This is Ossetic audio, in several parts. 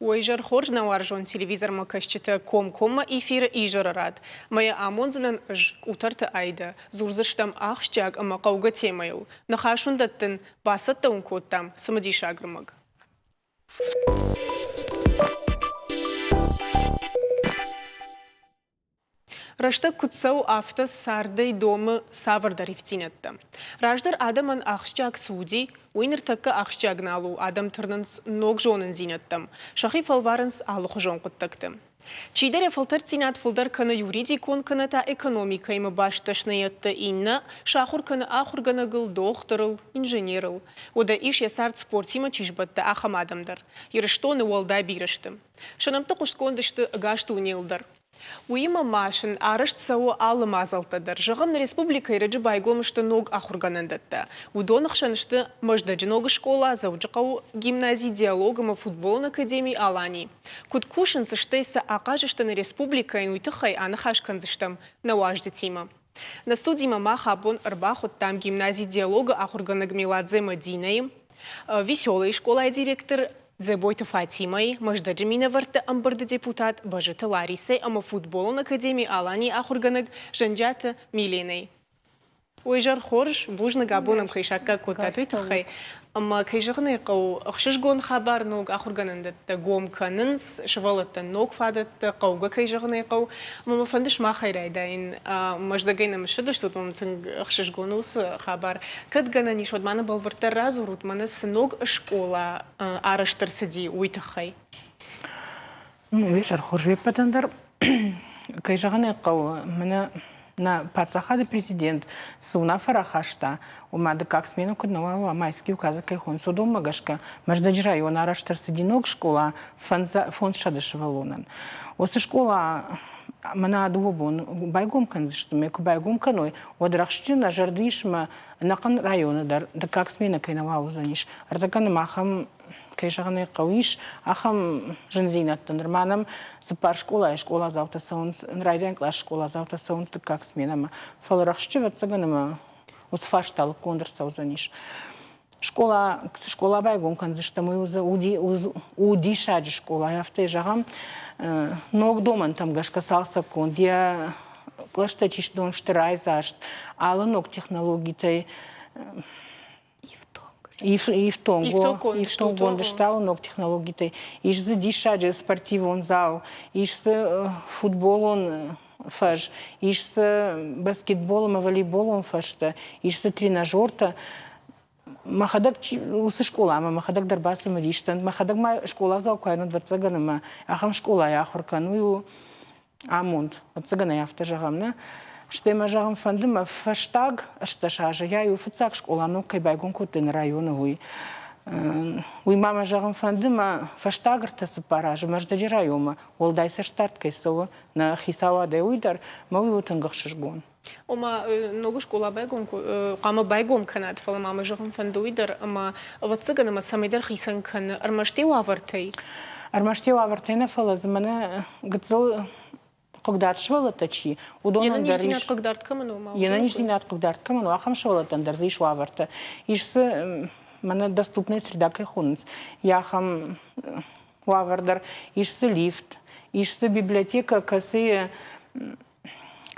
Уӕ изӕр хорз, нӕ уарзон телевизормӕ кӕсджытӕ, комкоммӕ эфиры изӕры рад. Мӕ йӕ амондзынӕн ӕз, Къутӕрты Айдӕ. Дзурдзыстӕм ахсджиаг ӕмӕ хъӕугӕ темӕйыл. Ныхас уын дӕттын, бацӕттӕ уын кодтам цымыдисаг ӕрмӕг. Рӕстӕг куыд цӕуы, афтӕ цардӕй домы цавӕрдӕр ивддзинӕдтӕ. Раздӕр адӕмӕн ахсджиаг цы уыди, уый ныртӕккӕ ахсджиаг нал у, адӕм тырнынц ног зонындзинӕдтӕм, сӕхи фӕлварынц алыхуызон хъуыддӕгты. Чидӕр йӕ фӕлтӕрддзинад фылдӕр кӕны юридикон кӕнӕ та экономикӕимӕ баст дӕсныйӕдты, иннӕ сахуыр кӕны ахуыргӕнӕгыл, дохтырыл, инженерыл. Уӕдӕ ис йӕ цард спортимӕ чи сбӕтты, ахӕм адӕм дӕр. Ирыстоны уӕлдай бирӕ сты. Сӕ нӕмттӕ хъуыстгонд сты ӕгас дунейыл дӕр. Уыимӕ ма сын арӕзт цӕуы алы мадзӕлттӕ дӕр. Зӕгъӕм, нӕ республикӕйы рӕджы байгом сты ног ахуыргӕнӕндӕттӕ. Уыдоны хсӕн сты Мӕздӕджы ног скъола, Дзӕуджыхъӕуы гимнази «Диалог» ӕмӕ футболон академи «Алани». Куыд кусынц, стӕй цы ахъаз сты нӕ республикӕйӕн, уый тыххӕй аныхас кӕндзыстӕм нӕ уазджытимӕ. Нӕ студимӕ мах абон ӕрбахуыдтам гимнази «Диалог»-ы ахуыргӕнӕг Меладзе Мадинӕйы, Веселый скъолайы директор Дзӕбойты Фатимӕйы, Мӕздӕджы минӕвӕртты ӕмбырды депутат Бӕзыты Ларисӕ ӕмӕ футболон академи «Алани»-йы ахуыргӕнӕг Зӕнджиаты Миленӕйы. Уый зӕр хорз, бузныг абон ӕм кӕй саккаг кодтат, уый тыххӕй. Ӕмӕ, кӕй зӕгъын ӕй хъӕуы, ӕхсызгон хабар ног ахуыргӕнӕндӕттӕ гом кӕнынц, сывӕллӕттӕн ног фадӕттӕ, хъӕугӕ, кӕй зӕгъын ӕй хъӕуы. Ӕмӕ мӕ фӕнды сымахӕй райдайын. Мӕздӕгӕй нӕм ссыдыстут, мӕм тынг ӕхсызгон у уыцы хабар. Кӕд гӕнӕн ис, уӕд ма нӕ бӕлвырддӕр радзурут, мӕнӕ цы ног скъола арӕзт ӕрцыди, уый тыххӕй. Уый сӕр хорз уе ппӕтӕн дӕр. Кӕй зӕгъын ӕй хъӕуы, мӕнӕ нӕ паддзахады президент цы уынаффӕ рахаста, уымӕ дыккаг сменӕ куыд нӕуал уа, майский указы кӕй хонынц, уыдонмӕ гӕсгӕ Мӕздӕджы районы арӕзт ӕрцыди ног скъола 500 сывӕллонӕн. Уыцы скъола мӕнӕ дыууӕ бон байгом кӕндзысты, мӕ куы байгом кӕной, уӕд рӕхджы нӕ зӕрды ис мӕ ӕнӕхъӕн районы дӕр дыккаг сменӕ кӕй нӕуал уыдзӕнис. Ӕртӕккӕ нӕм ахӕм кӕй зӕгъын ӕй хъӕуы, ис ахӕм зындзинӕдтӕ. Нырма нӕм цыппар скъолайы скъоладзаутӕ цӕуынц, райдиан къласы скъоладзаутӕ цӕуынц дыккаг сменӕмӕ. Фӕлӕ рӕхджы, ӕвӕццӕгӕн, ӕмӕ уыцы фарста лыггонд ӕрцӕудзӕнис. Скъола, цы скъола байгом кӕндзыстӕм, уый у диссаджы скъола, афтӕ зӕгъӕм, ног домӕнтӕм гӕсгӕ цалцӕггонд, йӕ кълӕстӕ чи сдон сты райдзаст, алы ног технологитӕй ифтонггонд сты ног технологитӕй. Ис дзы диссаджы спортивон зал, ис дзы футболон фӕз, ис дзы баскетбол ӕмӕ волейболон фӕзтӕ, ис дзы тренажертӕ. Мӕхӕдӕг уыцы скъоламӕ мӕхӕдӕг дӕр бацымыдис дӕн. Мӕхӕдӕг ма скъоладзау куы ӕвӕццӕгӕн ӕмӕ ахӕм скъолайы ахуыр кӕн, уый у амонд, ӕвӕццӕгӕн ӕй афтӕ зӕгъӕм, нӕ? Стӕй мӕ зӕгъын фӕнды, мӕ фӕстаг 18 азы йӕ иу фыццаг скъола ног кӕй байгом кодтой нӕ районы, уый. Уый ма мӕ зӕгъын фӕнды, мӕ фӕстаг 34 азы Мӕздӕджы районмӕ уӕлдай цӕстдард кӕй цӕуы нӕ хицауадӕй, уый дӕр мӕ уый у тынг ӕхсызгон. Ома, ног скъола байгом хъуамӕ байгом кӕнат, фӕлӕ ма мӕ зӕгъын фӕнды уый дӕр, ӕмӕ ӕвӕццӕгӕн ӕмӕ цӕмӕйдӕр хицӕн кӕны ӕрмӕст йӕ уавӕртӕй. Ӕрмӕст йӕ уавӕртӕй нӕ, фӕлӕ дзы мӕнӕ гыццыл хъыгдард сывӕллӕттӕ чи, уыдонӕн дӕр ис. хъыгдард кӕмӕн у? Йе нӕниздзинад хъыгдард кӕмӕн у, ахӕм сывӕллӕттӕн дӕр дзы ис уавӕртӕ. Ис дзы, мӕнӕ доступная среда кӕй хонынц, йӕ ахӕм уавӕр дӕр. Ис дзы лифт, ис дзы библиотекӕ, кӕцыйы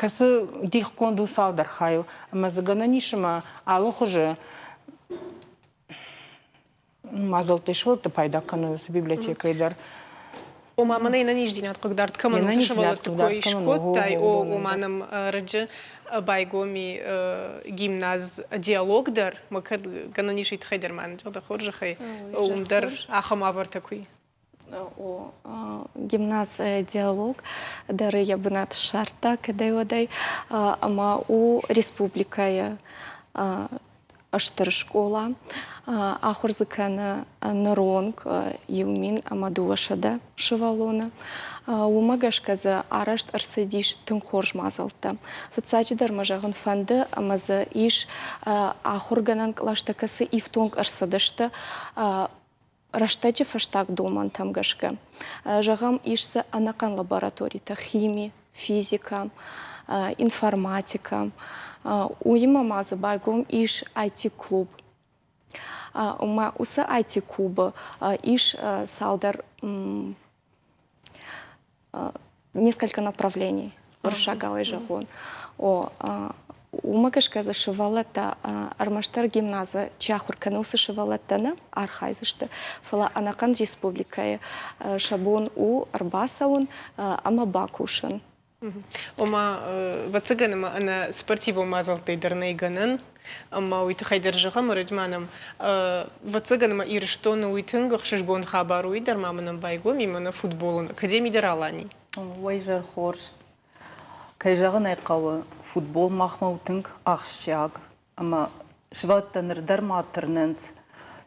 кӕцы дихгонд у цалдӕр хайыл ӕмӕ дзы гӕнӕн ис ӕмӕ алы хуызы мадзӕлттӕй сывӕллӕтты пайда кӕной уыцы библиотекӕйы дӕр. Ома мӕнӕ ӕнӕниздзинад хъыгдард кӕмӕн у, уыцы сывӕллӕтты кой скодтай, ома нӕм ӕрӕджы байгом и гимназ «Диалог» дӕр, ма кӕд гӕнӕн ис, уый тыххӕй дӕр ма нын дӕ хорзӕхӕй, уым дӕр ахӕм уавӕртӕ куы и. О, гимназ «Диалог» дӕр йӕ бынат ссардта кӕдӕй-уӕдӕй ӕмӕ у республикӕйы стыр скъола. Ахуыр дзы кӕны ныронг 1200 сывӕллоны. Уымӕ гӕсгӕ дзы арӕзт ӕрцыдис тынг хорз мадзӕлттӕ. Фыццаджыдӕр мӕ зӕгъын фӕнды, ӕмӕ дзы ис ахуыргӕнӕн кълӕстӕ, кӕцы ифтонг ӕрцыдысты рӕстӕджы фӕстаг домӕнтӕм гӕсгӕ. Зӕгъӕм, ис дзы ӕнӕхъӕн лабораторитӕ хими, физикӕ, информатикӕ. Уыимӕ ма дзы байгом ис IT-клуб. Ӕмӕ уыцы IT-клубы ис цалдӕр несколько направлений уырыссагауӕй зӕгъон. О, уымӕ гӕсгӕ дзы сывӕллӕттӕ ӕрмӕстдӕр гимназы чи ахуыр кӕны, уыцы сывӕллӕттӕ нӕ архайдзысты, фӕлӕ ӕнӕхъӕн республикӕйы сӕ бон у ӕрбацӕуын ӕмӕ бакусын. Ома, ӕвӕццӕгӕн, ӕмӕ ӕнӕ спортивон мадзӕлттӕй дӕр нӕй гӕнӕн. Ӕмӕ уый тыххӕй дӕр зӕгъӕм, ӕрӕджы нӕм, ӕвӕццӕгӕн, ӕмӕ Ирыстоны уый тынг ӕхсызгон хабар, уый дӕр ма мӕнӕн байгом и мӕнӕ футболон академи дӕр Алани. Уый зӕр хорз. Кӕй зӕгъын ӕй хъӕуы, футбол махмӕ у тынг ахсджиаг ӕмӕ сывӕллӕттӕ ныр дӕр ма тырнынц.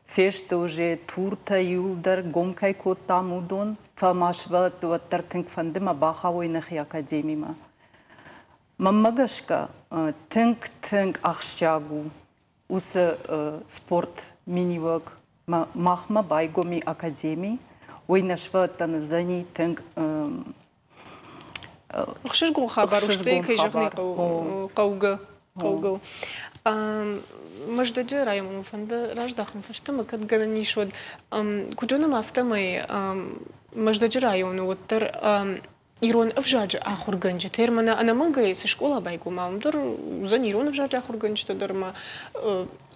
Фесты уже туртӕ иуылдӕр гом кӕй кодтам, уыдон, фӕлӕ ма сывӕллӕтты уӕддӕр тынг фӕнды мӕ бахауой нӕхи академимӕ. Мӕнмӕ гӕсгӕ, тынг-тынг ахсджиаг у уыцы спорт миниуӕг. Махмӕ байгом и академи, уый нӕ сывӕллӕттӕн уыдзӕни тынг Ӕхсызгон хабар у, стӕй, кӕй зӕгъын ӕй хъӕуы, хъӕугӕ. Хъӕугӕ у. Мӕздӕджы районмӕ фӕнды раздахын фӕстӕмӕ, кӕд гӕнӕн ис, уӕд. Куыд зонӕм, афтӕмӕй Мӕздӕджы районы уӕддӕр ирон ӕвзаджы ахуыргӕнджытӕ ӕмӕ ӕнӕмӕнгӕй цы скъола байгом, уым дӕр уыдзӕн ирон ӕвзаджы ахуыргӕнджытӕ дӕр ӕмӕ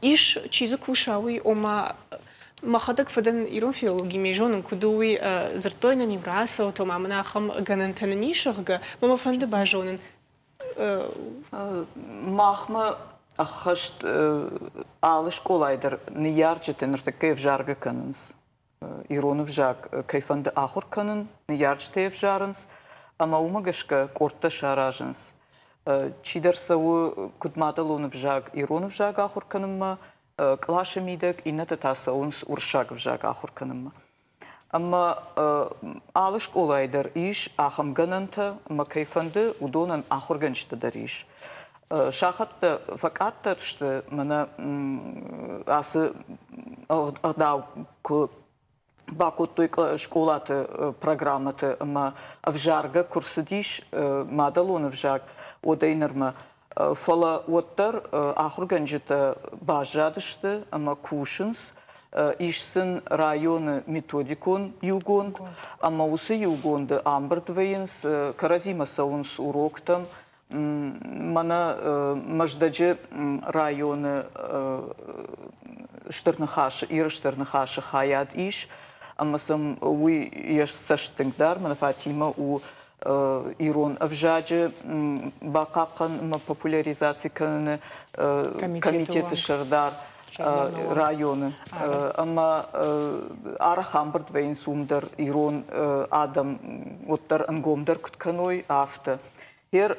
ис, чи дзы куса, уый, ома мӕхӕдӕг фӕдӕн ирон филологимӕ зонын, куыд у, уый дзырдтой нӕм-иу рацӕут, ома мын ахӕм гӕнӕнтӕ нын ис, зӕгъгӕ, мӕ мӕ фӕнды базонын. Махмӕ ӕххӕст алы скъолайы дӕр ныййарджытӕ ныртӕккӕ ӕвзаргӕ кӕнынц. Ирон ӕвзаг кӕй фӕнды ахуыр кӕнын, ныййарджытӕ ӕвзарынц, ӕмӕ уымӕ гӕсгӕ къордтӕ саразынц. Чидӕр цӕуы куыд мадӕлон ӕвзаг ирон ӕвзаг ахуыр кӕнынмӕ, къласы мидӕг, иннӕтӕ та цӕуынц уырыссаг ӕвзаг ахуыр кӕнынмӕ. Ӕмӕ алы скъолайы дӕр ис ахӕм гӕнӕнтӕ, ӕмӕ кӕй фӕнды, уыдонӕн ахуыргӕнджытӕ дӕр ис. Сахӕттӕ фӕкъаддӕр сты, мӕнӕ ацы ӕгъдау куы бакодтой скъолаты программӕты ӕмӕ ӕвзаргӕ куы рцыдис мадӕлон ӕвзаг, уӕдӕй нырмӕ. Фӕлӕ уӕддӕр ахуыргӕнджытӕ баззадысты ӕмӕ кусынц. Ис сын районы методикон иугонд, ӕмӕ уыцы иугонды ӕмбырд вӕййынц, кӕрӕдзимӕ цӕуынц уроктӕм. Мӕнӕ Мӕздӕджы районы Стыр Ныхасы, Иры Стыр Ныхасы хайад ис, ӕмӕ сын уый йӕ цӕст тынг дӕр, мӕнӕ Фатимӕ у ирон ӕвзаджы бахъахъхъӕн ӕмӕ популяризаци кӕныны комитеты сӕрдар районы. Ӕмӕ арӕх ӕмбырд вӕййынц уым дӕр ирон адӕм уӕддӕр ӕнгомдӕр куыд кӕной, афтӕ. Гъер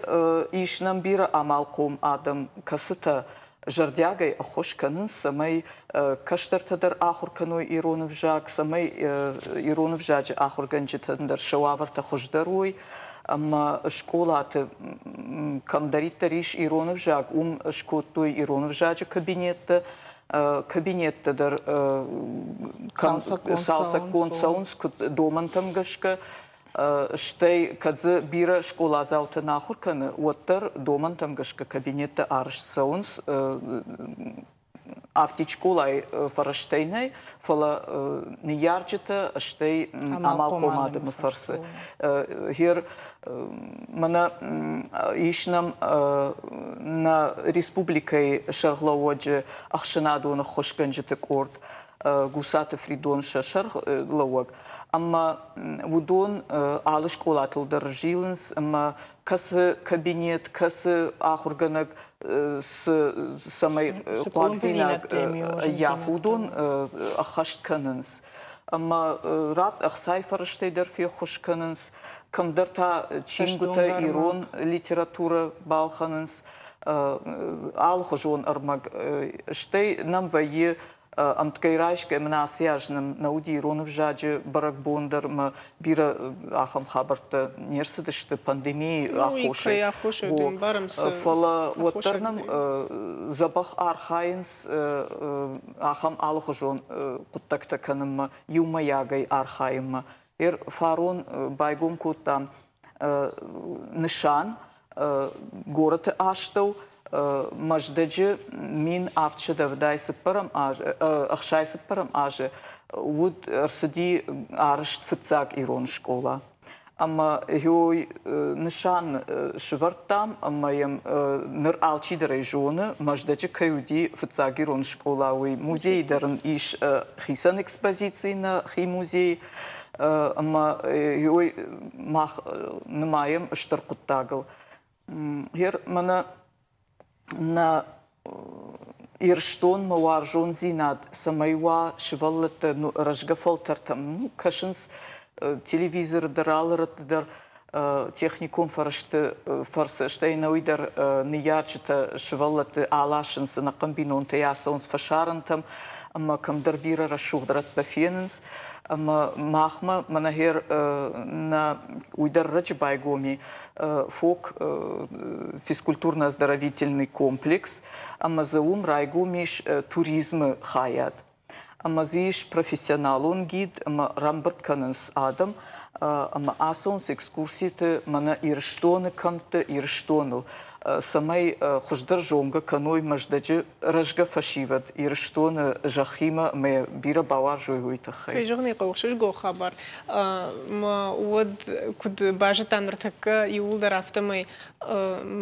ис нӕм бирӕ амалхъом адӕм, кӕцытӕ зӕрдиагӕй ӕххуыс кӕнынц, цӕмӕй кӕстӕртӕ дӕр ахуыр кӕной ирон ӕвзаг, цӕмӕй ирон ӕвзаджы ахуыргӕнджытӕн дӕр сӕ уавӕртӕ хуыздӕр уой ӕмӕ скъолаты кӕмдӕриддӕр ис ирон ӕвзаг, уым скодтой ирон ӕвзаджы кабинеттӕ. Кабинеттӕ дӕр цалцӕггонд цӕуынц куыд домӕнтӕм гӕсгӕ, Стӕй, кӕд дзы бирӕ скъоладзаутӕ нӕ ахуыр кӕны, уӕддӕр домӕнтӕм гӕсгӕ кабинеттӕ арӕзт цӕуынц афтид скъолайы фӕрӕзтӕй нӕй, фӕлӕ ныййарджытӕ, стӕй амалхъом адӕмы фӕрцы. Гъер мӕнӕ ис нӕм нӕ республикӕйы сӕргълӕууӕджы ӕхсӕнадон ӕххуысгӕнджыты къорд, Гусаты Фридон сӕ сӕргълӕууӕг, ӕмӕ уыдон алы скъолатыл дӕр зилынц ӕмӕ кӕцы кабинет, кӕцы ахуыргӕнӕг цы цӕмӕй хъуагдзинад ӕййафы, уыдон ӕххӕст кӕнынц. Ӕмӕ рад ӕхцайы фӕрӕзтӕй дӕр феххуыс кӕнынц, кӕмдӕр та чингуытӕ ирон литературӕ балхӕнынц, алыхуызон ӕрмӕг. Стӕй нӕм вӕййы Ӕмткӕй райсгӕ мын ацы аз нӕм нӕ уыди ирон ӕвзаджы бӕрӕгбон дӕр ӕмӕ бирӕ ахӕм хабӕрттӕ не рцыдысты пандемийы аххосӕй. Фӕлӕ уӕддӕр нӕм дзӕбӕх архайынц ахӕм алыхуызон хъуыддӕгтӕ кӕнынмӕ, иумӕйагӕй архайынмӕ. Фарон байгом кодтам нысан горӕты астӕу. Мӕздӕджы 1784 азы, 64 азы уыд ӕрцыди арӕзт фыццаг ирон скъола. Ӕмӕ ёй нысан сывӕрдтам ӕмӕ йӕм ныр алчидӕр ӕй зоны, Мӕздӕджы кӕй уыди фыццаг ирон скъола, уый. Музейы дӕр ын ис хицӕн экспозици нӕхи музейы. Ӕмӕ ёй мах нымайӕм стыр хъуыддагыл. Гъер мӕнӕ нӕ Ирыстонмӕ уарзондзинад цӕмӕй уа сывӕллӕттӕ рӕзгӕ фӕлтӕртӕм, ну, кӕсынц телевизоры дӕр, алы рӕтты дӕр техникон фӕрӕзты фӕрцы, стӕй ӕнӕуый дӕр ныййарджытӕ сывӕллӕтты аласынц, ӕнӕхъӕн бинонтӕй ацӕуынц фӕсарӕнтӕм ӕмӕ кӕмдӕр бирӕ рӕсугъд рӕттӕ фенынц. Ӕмӕ махмӕ мӕнӕ гъер нӕ уый дӕр раджы байгом и ФОК физкультурно-оздоровительный комплекс ӕмӕ дзы уым райгом ис туризмы хайад. Ӕмӕ дзы ис профессионалон гид ӕмӕ рамбырд кӕнынц адӕм ӕмӕ ацӕуынц экскурситы мӕнӕ Ирыстоны кӕмтты Ирыстоныл, цӕмӕй хуыздӕр зонгӕ кӕной Мӕздӕджы рӕзгӕ фӕсивӕд Ирыстоны зӕххимӕ ӕмӕ бирӕ бауарзой уый тыххӕй. Кӕй зӕгъын ӕй хъӕуы, ӕхсызгон хабар. Мӕ уӕд куыд базыдтам ныртӕккӕ иууылдӕр, афтӕмӕй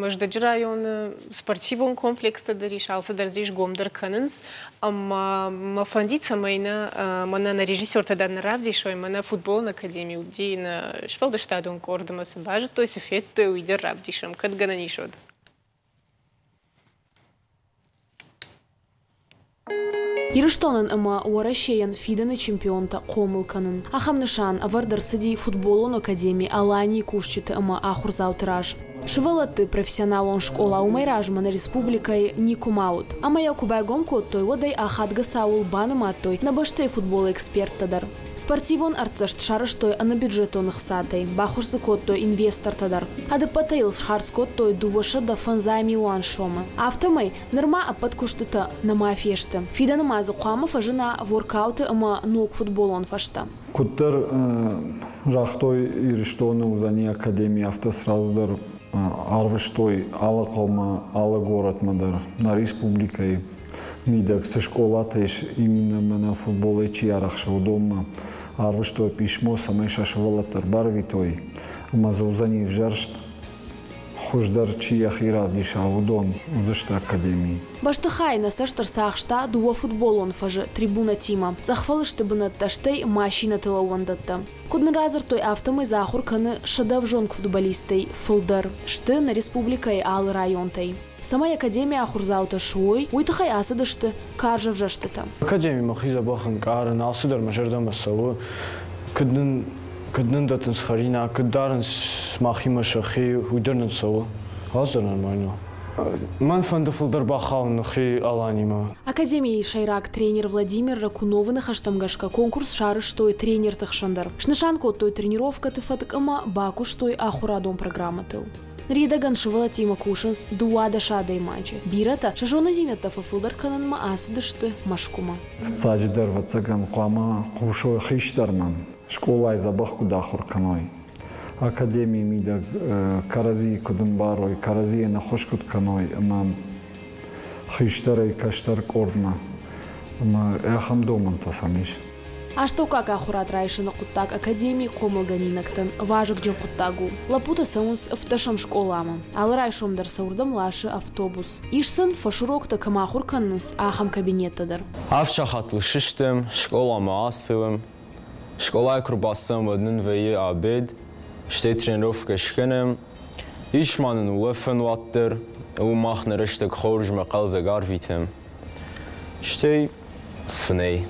Мӕздӕджы районы спортивон комплекстӕ дӕр ис, алцыдӕр дзы ис, гом дӕр кӕнынц. Ӕмӕ мӕ фӕндид, цӕмӕй нӕ мӕнӕ нӕ режиссертӕ дӕр нӕ равдисой, мӕнӕ футболон академи уыди нӕ сфӕлдыстадон къордмӕ цы базыдтой, цы федтой, уый дӕр равдисӕм, кӕд гӕнӕн ис, уӕд. Ирыстонӕн ӕмӕ Уӕрӕсейӕн фидӕны чемпионтӕ хъомыл кӕнын. Ахӕм нысан ӕвӕрд ӕрцыди футболон академи Аланийы кусджыты ӕмӕ ахуырдзауты раз. Сывӕллӕтты профессионалон скъола уымӕй размӕ нӕ республикӕйы никуыма уыд. Ӕмӕ йӕ куы байгом кодтой, уӕд ӕй ахадгӕ цауыл банымадтой нӕ бӕстӕйы футболы эксперттӕ дӕр. Спортивон артдзӕст сарӕзтой ӕнӕбюджетон ӕхцатӕй, баххуыс дзы кодтой инвестортӕ дӕр. Ӕдӕппӕтӕй йыл схардз кодтой 205 милуан сомы. Афтӕмӕй, нырма ӕппӕт куыстытӕ нӕма фесты. Фидӕны ма дзы хъуамӕ фӕзына воркауты ӕмӕ ног футболон фӕзтӕ. Куыддӕр загътой Ирыстоны уыдзӕни академи, афтӕ сразу дӕр арвыстой алы хъӕумӕ, алы горӕтмӕ дӕр нӕ республикӕйы мидӕг цы скъолатӕ ис, именно мӕнӕ футболӕй чи арӕхсы, уыдонмӕ арвыстой писмо, цӕмӕй сӕ сывӕллӕтты ӕрбарвитой ӕмӕ дзы уыдзӕни ӕвзӕрст хуыздӕр чи йӕхи равдиса, уыдон уыдзысты академийы. Бӕстыхайы нӕ цӕст ӕрцахста дыууӕ футболон фӕзы трибунӕтимӕ, цъӕхфӕлысты бынӕттӕ, стӕй машинӕты лӕууӕндӕттӕ. Куыд нын радзырдтой, афтӕмӕй дзы ахуыр кӕны 100 ӕвзонг футболисттӕй фылдӕр, сты нӕ республикӕйы алы районтӕй. Цӕмӕй академийы ахуырдзаутӕ суой, уый тыххӕй ацыдысты карз ӕвзӕрстытӕ. Академи мӕхи дзӕбӕх ӕнкъарын, алцыдӕр мӕ зӕрдӕмӕ цӕуы. Куыд нын, куыд нын дӕттынц хӕринаг, куыд дарынц махимӕ сӕхи, уый дӕр нын цӕуы. Алцыдӕр нормально. Мӕн фӕнды фылдӕр бахауын нӕхи Аланимӕ. Академийы сӕйраг тренер Владимир Ракуновы ныхӕстӕм гӕсгӕ конкурс сарӕзтой тренерты хсӕн дӕр. Снысан кодтой тренировкӕты фӕтк ӕмӕ бакуыстой ахуырадон программӕтыл. Ныридӕгӕн сывӕллӕттимӕ кусынц 12 адӕймаджы. Бирӕтӕ сӕ зонындзинӕдтӕ фӕфылдӕр кӕнынмӕ ацыдысты Мӕскуымӕ. Фыццаджыдӕр, ӕвӕццӕгӕн, хъуамӕ хъусой хистӕрмӕ, скъолайы дзӕбӕх куыд ахуыр кӕной, академийы мидӕг кӕрӕдзийы куыд ӕмбарой, кӕрӕдзийӕн ӕххуыс куыд кӕной ӕмӕ хистӕрӕй кӕстӕр къордмӕ. Ӕмӕ ахӕм домӕнтӕ сӕм ис. Астӕуккаг ахуырад райсыны хъуыддаг академийы хъомылгӕнинӕгтӕн вазыгджын хъуыддаг у. Лӕппутӕ цӕуынц ӕвддӕсӕм скъоламӕ. Алы райсом дӕр сӕ уырдӕм ласы автобус. Ис сын, фӕсуроктӕ кӕм ахуыр кӕнынц, ахӕм кабинеттӕ дӕр. Авд сахатыл сыстӕм, скъоламӕ ацӕуӕм. Скъолайы куы рбацӕуӕм, уӕд нын вӕййы обед, стӕй тренировкӕ скӕнӕм. Ис ма нын улӕфӕн уат дӕр, уым мах нӕ рӕстӕг хорзмӕ хъӕлдзӕг арвитӕм. Стӕй фынӕй.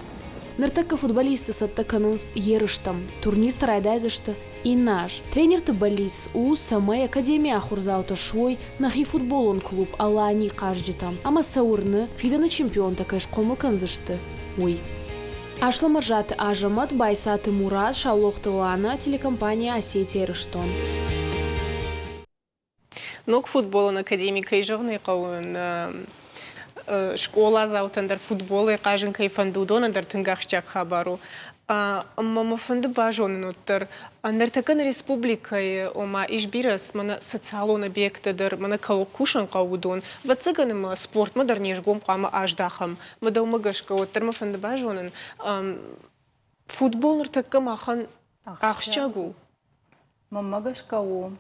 Ныртӕккӕ футболистты цӕттӕ кӕнынц ерыстӕм. Турниртӕ райдайдзысты иннӕ аз. Тренерты бӕллиц у, цӕмӕй академийы ахуырдзаутӕ суой нӕхи футболон клуб Алани хъазджытӕ ӕмӕ сӕ уырны, фидӕны чемпионтӕ кӕй схъомыл кӕндзысты, уый. Аслӕмырзаты Азӕмӕт, Байцаты Мурат, Саулохты Лана, телекомпания Осетия Ирыстон. Ног футболон академи, кӕй зӕгъын ӕй хъӕуы, скъоладзаутӕн дӕр футболӕй хъазын кӕй фӕнды, уыдонӕн дӕр тынг ахсджиаг хабар у. Ӕмӕ мӕ фӕнды базонын уӕддӕр, ныртӕккӕ нӕ республикӕйы, ома ис бирӕ мӕнӕ социалон объекттӕ дӕр, мӕнӕ кусӕн хъӕуы уыдон. Ӕвӕццӕгӕн ӕмӕ спортмӕ дӕр не ргом хъуамӕ аздахӕм. Мӕ дӕумӕ гӕсгӕ уӕддӕр мӕ фӕнды базонын, футбол ныртӕккӕ махӕн ахсджиаг у? Мӕнмӕ гӕсгӕ у,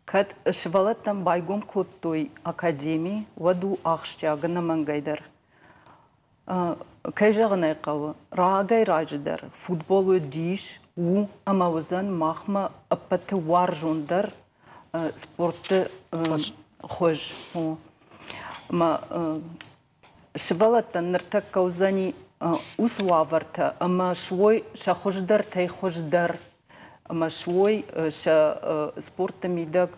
кӕд сывӕллӕттӕн байгом кодтой академи, уӕд у ахсджиаг ӕнӕмӕнгӕй дӕр. Кӕй зӕгъын ӕй хъӕуы, рагӕй-раджы дӕр футбол уыдис, у ӕмӕ уыдзӕн махмӕ ӕппӕты уарзондӕр спорты хуыз. Ӕмӕ сывӕллӕттӕн ныртӕккӕ уыдзӕни уыцы уавӕртӕ ӕмӕ суой сӕ хуыздӕртӕй хуыздӕр ӕмӕ суой сӕ спорты мидӕг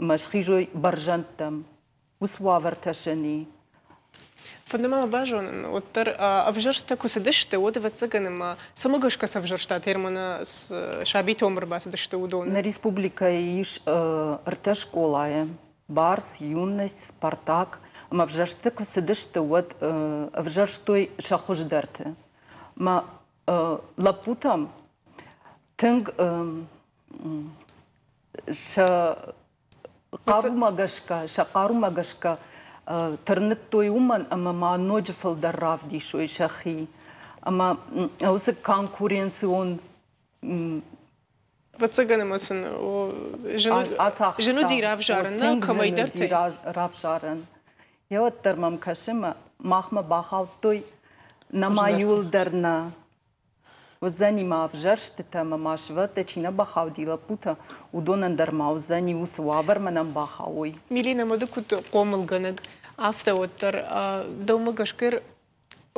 ӕмӕ схизой бӕрзӕндтӕм. Уыцы уавӕртӕ сын и. Фӕнды ма мӕ базонын, уӕддӕр ӕвзӕрстытӕ куы цыдысты, уӕд, ӕвӕццӕгӕн, ӕмӕ цӕмӕ гӕсгӕ сӕвзӕрста Терманы сабиты ом ӕрбацыдысты уыдон? Нӕ республикӕйы ис ӕртӕ скъолайы. Барс, Юность, Спартак. Ӕмӕ ӕвзӕрстыты куы цыдысты, уӕд ӕвзӕрстой сӕ хуыздӕрты. Мӕ лӕппутӕм тынг сӕ хъарумӕ гӕсгӕ, сӕ хъарумӕ гӕсгӕ тырныдтой уымӕн, ӕмӕ ма ноджы фылдӕр равдисой сӕхи. Ӕмӕ уыцы конкуренцион Ӕвӕццӕгӕн ӕмӕ сын зын уыди равзарын, нӕ кӕмӕйдӕртӕй. Равзарын. Йӕ уӕддӕр мӕм кӕсы, махмӕ бахаудтой, нӕма иуылдӕр нӕ. Уыдзӕни ма ӕвзӕрстытӕ ӕмӕ ма сывӕллӕттӕ чи нӕ бахауди лӕппутӕ, уыдонӕн дӕр ма уыдзӕни уыцы уавӕрмӕ нӕм бахауой. Милена, ма ды куыд хъомылгӕнӕг, афтӕ уӕддӕр дӕумӕ гӕсгӕ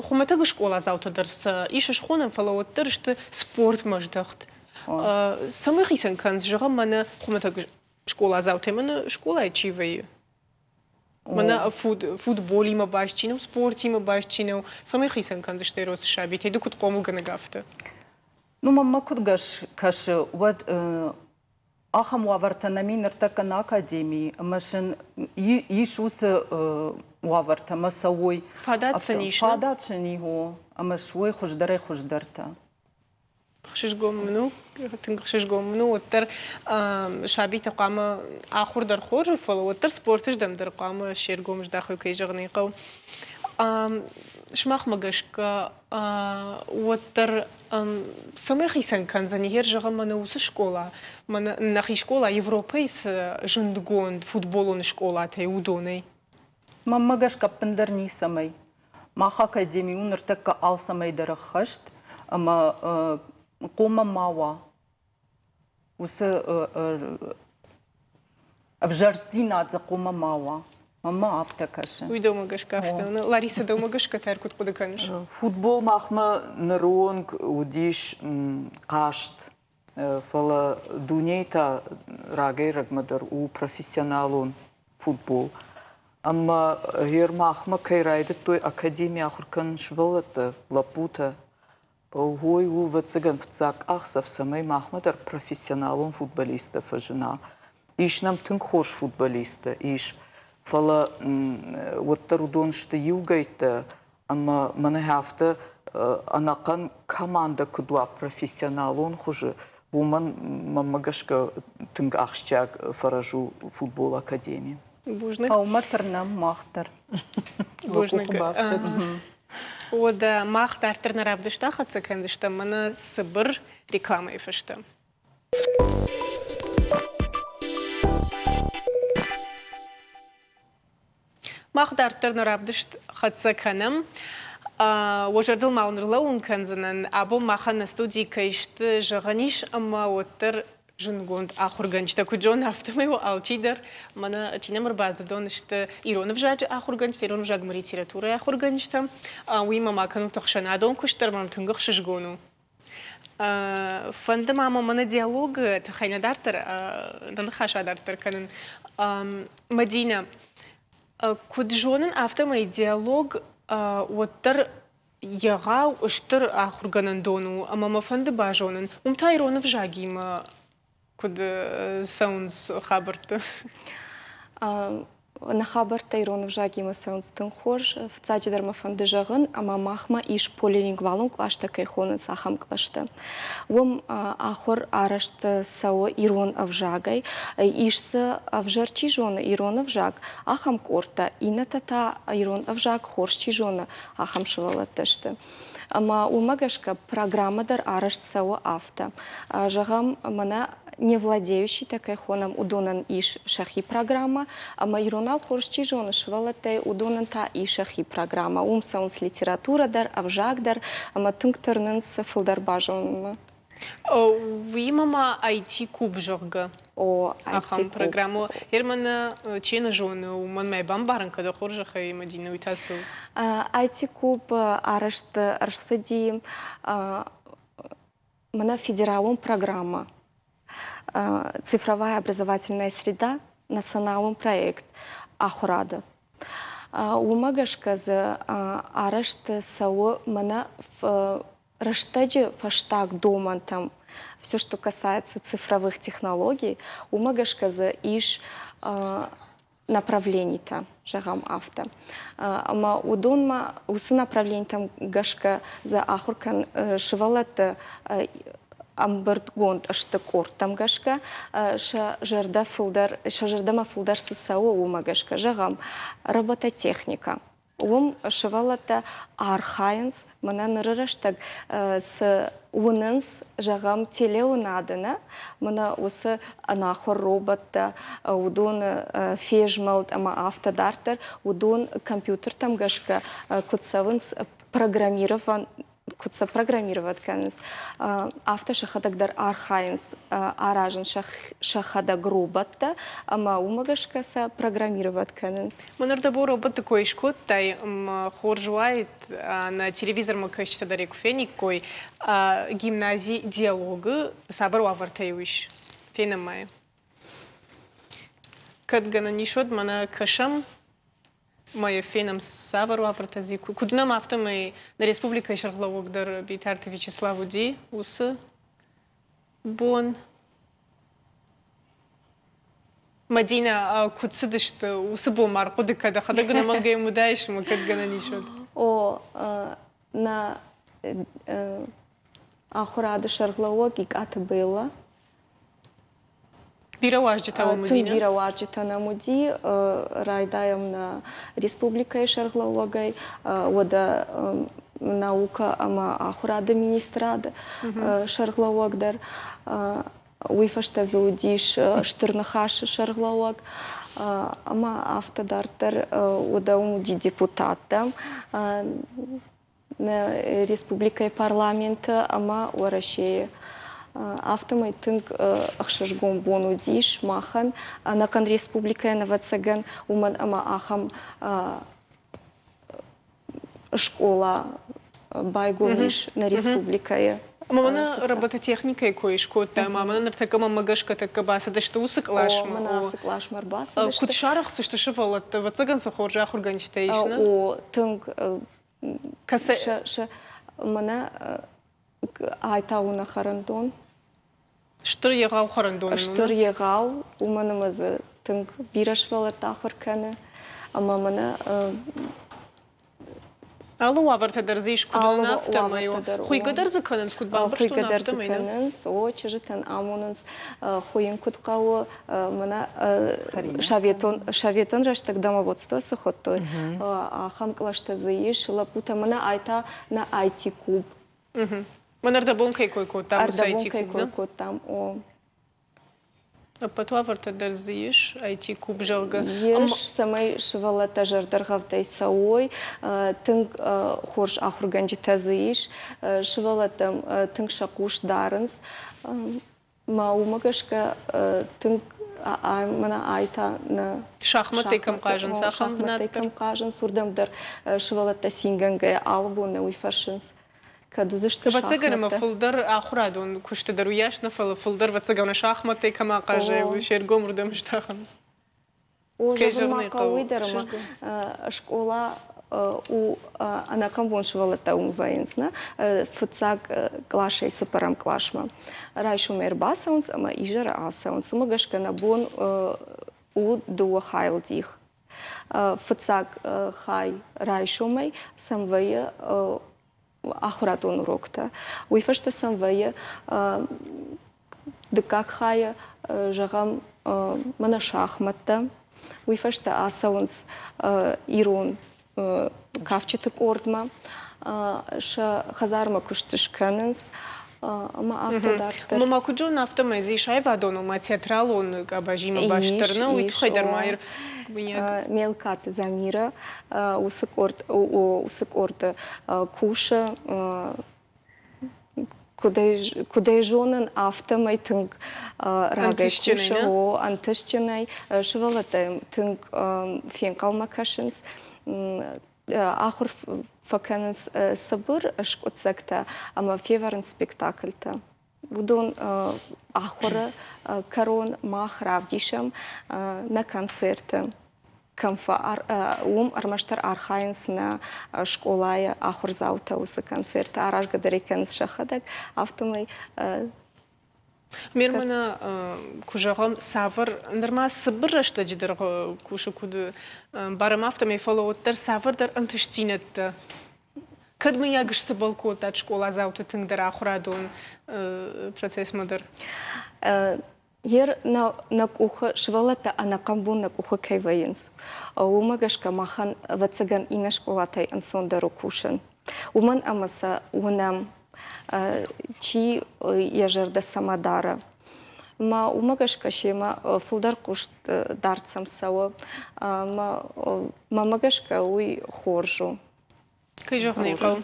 хуымӕтӕг скъоладзаутӕ дӕр сӕ ис схонӕн, фӕлӕ уӕддӕр сты спортмӕ здӕхт. Цӕмӕй хицӕн кӕнынц, зӕгъӕм, мӕнӕ хуымӕтӕг скъоладзаутӕ, мӕнӕ скъолайы чи вӕййы? Мӕнӕ футболимӕ баст чи нӕу, спортимӕ баст чи нӕу, цӕмӕй хицӕн кӕндзысты росы сабитӕй, ды куыд хъомылгӕнӕг, афтӕ? Ну, мӕнмӕ куыд кӕсы, уӕд ахӕм уавӕртӕ нӕм и ныртӕккӕ нӕ академийы, ӕмӕ сын ис уыцы уавӕртӕ, ӕмӕ цӕуой. Фадат сын ис, Фадат сын и, о, ӕмӕ суой хуыздӕрӕй хуыздӕртӕ. Хсызгон мын у, тынг хсызгон мын у, уӕддӕр сабитӕ хъуамӕ ахуыр дӕр хорз у, фӕлӕ уӕддӕр спорты здӕм дӕр хъуамӕ се ргом здахой, кӕй зӕгъын ӕй хъӕуы. Сымахмӕ гӕсгӕ уӕддӕр цӕмӕй хицӕн кӕндзӕни, гъер зӕгъӕм, мӕнӕ уыцы скъола, мӕнӕ нӕхи скъола Европӕйы цы зындгонд футболон скъолатӕй, уыдонӕй? Мӕнмӕ гӕсгӕ ӕппындӕр ницӕмӕй. Мах академи у ныртӕккӕ алцӕмӕй дӕр ӕххӕст ӕмӕ хъомӕ ма уа уыцы ӕвзӕрдзинад дзы хъуамӕ ма уа. Мӕнмӕ афтӕ кӕсы. Уый дӕумӕ гӕсгӕ афтӕ. Ларисӕ, дӕумӕ гӕсгӕ та куыд хъуыды кӕныс? Футбол махмӕ ныры онг уыдис хъазт, фӕлӕ дунейы та рагӕй-рӕгмӕ дӕр у профессионалон футбол. Ӕмӕ гъер махмӕ кӕй райдыдтой академи ахуыр кӕнын сывӕллӕттӕ, лӕппутӕ, Уый у, ӕвӕццӕгӕн, фыццаг къахдзӕф, цӕмӕй махмӕ дӕр профессионалон футболисттӕ фӕзына. Ис нӕм тынг хорз футболисттӕ, ис, фӕлӕ уӕддӕр уыдон сты иугӕйттӕ ӕмӕ мӕнӕ афтӕ ӕнӕхъӕн командӕ куыд уа профессионалон хуызы, уымӕн, мӕнмӕ гӕсгӕ, тынг ахсджиаг фӕрӕз у футболы академи. Бузныг. Хъӕумӕ тырнӕм мах дӕр. Бузныг. Уӕдӕ мах дарддӕр нӕ равдыст ахӕццӕ кӕндзыстӕм мӕнӕ цыбыр рекламӕйы фӕстӕ. Мах дарддӕр нӕ равдыст хӕццӕ кӕнӕм. Уӕ зӕрдыл ма уын ӕрлӕууын кӕндзынӕн, абон махӕн нӕ студийы кӕй сты, зӕгъӕн ис, ӕмӕ уӕддӕр зындгонд ахуыргӕнджытӕ куыд зоны, афтӕмӕй уӕ алчидӕр, мӕнӕ чи нӕм ӕрбадзырдон сты ирон ӕвзаджы ахуыргӕнджытӕ, ирон ӕвзаг ӕмӕ литературӕйы ахуыргӕнджытӕ. Уыимӕ ма кӕнут ӕхсӕнадон куыст дӕр, мӕм тынг ӕхсызгон у. Фӕнды ма мӕ мӕнӕ диалогы тыххӕй нӕ дарддӕр нӕ ныхас адарддӕр кӕнын. Мадинӕ, куыд зонын, афтӕмӕй диалог уӕддӕр егъау стыр ахуыргӕнӕндон у ӕмӕ мӕ фӕнды базонын, уым та ирон ӕвзагимӕ куыд цӕуынц хабӕрттӕ? Нӕ хабӕрттӕ ирон ӕвзагимӕ цӕуынц тынг хорз. Фыццаджыдӕр мӕ фӕнды зӕгъын, ӕмӕ махмӕ ис полилингвалон къластӕ кӕй хонынц, ахӕм кълӕстӕ. Уым ахуыр арӕзт цӕуы ирон ӕвзагӕй. Ис дзы, ӕвзӕр чи зоны ирон ӕвзаг, ахӕм къордтӕ, иннӕтӕ та ирон ӕвзаг хорз чи зоны, ахӕм сывӕллӕттӕ сты. Ӕмӕ уымӕ гӕсгӕ программӕ дӕр арӕзт цӕуы афтӕ. Зӕгъӕм, мӕнӕ не владеющийтӕ кӕй хонӕм, уыдонӕн ис сӕхи программӕ, ӕмӕ иронау хорз чи зоны сывӕллӕттӕй, уыдонӕн та ис сӕхи программӕ. Уым цӕуынц литературӕ дӕр, ӕвзаг дӕр ӕмӕ тынг тырнынц фылдӕр базонынмӕ. Уыимӕ ма IT-куб, зӕгъгӕ, О, ахӕм программӕ. Германы чи нӕ зоны, уымӕн мӕ бамбарын кӕд хорзӕхӕй, Мадинӕ, уый та цы у? IT-куб арӕзт ӕрцыди мӕнӕ федералон программӕ «Цифровая образовательная среда» националон проект ахуырады. Уымӕ гӕсгӕ дзы арӕзт цӕуы мӕнӕ рӕстӕджы фӕстаг домӕнтӕм, все, что касается цифровых технологий, уымӕ гӕсгӕ дзы ис направленитӕ, зӕгъӕм, афтӕ. Ӕмӕ уыдонмӕ уыцы направленитӕм гӕсгӕ дзы ахуыр кӕн сывӕллӕтты ӕмбырдгонд сты къордтӕм гӕсгӕ, сӕ зӕрдӕ фылдӕр, сӕ зӕрдӕмӕ фылдӕр цы цӕуы, уымӕ гӕсгӕ. Зӕгъӕм, робототехникӕ. Уым сывӕллӕттӕ архайынц, мӕнӕ ныры рӕстӕг цы уынынц, зӕгъӕм, телеуынады, нӕ, мӕнӕ уыцы ӕнахуыр роботтӕ, уыдоны фезмӕлд ӕмӕ афтӕ дарддӕр, уыдон компьютертӕм гӕсгӕ куыд цӕуынц программирован куыд сӕ программировать кӕнынц, афтӕ сӕхӕдӕг дӕр архайынц аразын сӕхӕдӕг роботтӕ ӕмӕ уымӕ гӕсгӕ сӕ программировать кӕнынц. Мӕн ӕрдӕбон роботты кой скодтай, ӕмӕ хорз уаид, нӕ телевизормӕ кӕсджытӕ дӕр куы фениккой, гимнази «Диалог»-ы цавӕр уавӕртӕ-иу ис? Фенӕм ма йӕ. Кӕд гӕнӕн ис, уӕд мӕнӕ кӕсӕм ма йӕ фенӕм, цавӕр уавӕртӕ дзы куыд нӕм, афтӕмӕй нӕ республикӕйы сӕргълӕууӕг дӕр Битарты Вячеслав уыди уыцы бон. Мадинӕ, куыд цыдысты уыцы бон ма ӕрхъуыды кӕ, дӕхӕдӕг ӕнӕмӕнгӕй уыдаис ӕмӕ кӕд гӕнӕн ис, уӕд? О, нӕ ахуырады сӕргълӕууӕг Икъаты Беллӕ Бирӕ уазджытӕ уӕм уыди? Тынг бирӕ уазджытӕ нӕм уыди. Райдайӕм нӕ республикӕйы сӕргълӕууӕгӕй, уӕдӕ наукӕ ӕмӕ ахуырады министрады сӕргълӕууӕг дӕр. Уый фӕстӕ дзы уыдис Стыр Ныхасы сӕргълӕууӕг ӕмӕ афтӕ дарддӕр уӕдӕ уым уыди депутаттӕ. Нӕ республикӕйы парламенты ӕмӕ Уӕрӕсейы. Афтӕмӕй тынг ӕхсызгон бон уыдис махӕн, ӕнӕхъӕн республикӕйӕн, ӕвӕццӕгӕн, уымӕн ӕмӕ ахӕм скъола байгом ис нӕ республикӕйы. Ӕмӕ мӕнӕ робототехникӕйы кой скодта, ӕмӕ мӕнӕ ныртӕккӕ мӕнмӕ гӕсгӕ тӕккӕ бацыдысты уыцы къласмӕ. О, мӕнӕ ацы къласмӕ ӕрбацыдысты. Куыд сарӕхсысты сывӕллӕттӕ? Ӕвӕццӕгӕн сӕ хорз ахуыргӕнджытӕ ис, нӕ? О, тынг Мӕнӕ ай та у нӕ хӕрӕндон. Стыр егъау хӕрӕндон. Стыр егъау, уымӕн ӕмӕ дзы тынг бирӕ сывӕллӕттӕ ахуыр кӕны. Ӕмӕ мӕнӕ Алы уавӕртӕ дӕр дзы ис, куыд уын, афтӕмӕй. Хуыйгӕ дӕр дзы кӕнынц, куыд бамбӕрстон, Хуыйгӕ дӕр дзы кӕнынц, о, чызджытӕн амонынц, хуыйын куыд хъӕуы, мӕнӕ советон, советон рӕстӕг домоводство цы хуыдтой, ахӕм кълӕстӕ дзы ис, лӕппутӕ, мӕнӕ ай та нӕ IT-куб. Мӕн ӕрдӕбон кӕй кой кодтам, уыцы IT-куб, кӕй кой кодтам, о. Ӕппӕт уавӕртӕ дӕр дзы ис, IT-куб, зӕгъгӕ. Ис, цӕмӕй сывӕллӕттӕ зӕрдӕргъӕвдӕй цӕуой, тынг хорз ахуыргӕнджытӕ дзы ис, сывӕллӕттӕм тынг сӕ хъус дарынц. Мӕ уымӕ гӕсгӕ тынг мӕнӕ ай та нӕ шахматтӕй кӕм хъазынц, ахӕм бынат кӕм хъазынц, уырдӕм дӕр сывӕллӕттӕ цингӕнгӕйӕ алы бон нӕ уый фӕрсынц. Кӕд уыдзысты Ӕвӕццӕгӕн ӕмӕ фылдӕр ахуырадон куысты дӕр уыйас нӕ, фӕлӕ фылдӕр ӕвӕццӕгӕн шахматтӕй кӕм ахъазай, уый се ргом уырдӕм здахынц. О, зӕгъын ма хъӕуы уый дӕр, ӕмӕ скъола у ӕнӕхъӕн бон сывӕллӕттӕ уым вӕййынц, нӕ? Фыццаг къласӕй цыппӕрӕм къласмӕ. Райсомӕй ӕрбацӕуынц ӕмӕ изӕры ацӕуынц. Уымӕ гӕсгӕ нӕ бон у дыууӕ хайыл дих. Фыццаг хай райсомӕй сӕм вӕййы ахуырадон уроктӕ. Уый фӕстӕ сӕм вӕййы дыккаг хайы, зӕгъӕм, мӕнӕ шахмӕттӕ. Уый фӕстӕ ацӕуынц ирон кафджыты къордмӕ, сӕ хӕдзармӕ куыст скӕнынц ӕмӕ афтӕ дарддӕр. Ӕмӕ ма куыд зонын, афтӕмӕй дзы ис аивадон, ома театралон къабазимӕ баст дӕр, нӕ? Уый тыххӕй дӕр ма Мелкаты Замира уыцы къорд уыцы къорды кусы. Куыд ӕй зонын, афтӕмӕй тынг рагӕй кусы, о, ӕнтыстджынӕй. Сывӕллӕттӕ тынг фенхъӕлмӕ кӕсынц, ахуыр фӕкӕнынц цыбыр скъуыддзӕгтӕ ӕмӕ февӕрынц спектакльтӕ. Уыдон ахуыры кӕрон мах равдисӕм нӕ концерты. Кӕм уым ӕрмӕстдӕр архайынц нӕ скъолайы ахуырдзаутӕ уыцы концерты, аразгӕ дӕр ӕй кӕнынц сӕхӕдӕг, афтӕмӕй. Мермана, куы зӕгъӕм, цавӕр нырма цыбыр рӕстӕджы дӕргъы кусы, куыд барӕм, афтӕмӕй, фӕлӕ уӕддӕр цавӕрдӕр ӕнтыстдзинӕдтӕ кӕд мыййаг сцыбӕл кодтат скъоладзауты тынгдӕр ахуырадон процессмӕ дӕр? Ер нӕ къухы сывӕллӕттӕ ӕнӕхъӕн бон нӕ къухы кӕй вӕййынц, уымӕ гӕсгӕ махӕн, ӕвӕццӕгӕн, иннӕ скъолатӕй ӕнцондӕр у кусын. Уымӕн ӕмӕ сӕ уынӕм, чи йӕ зӕрдӕ цӕмӕ дары. Мӕ уымӕ гӕсгӕ семӕ фылдӕр хъусдард сӕм цӕуы. Ӕмӕ мӕнмӕ гӕсгӕ уый хорз у. Кӕй зӕгъын ӕй хъӕуы.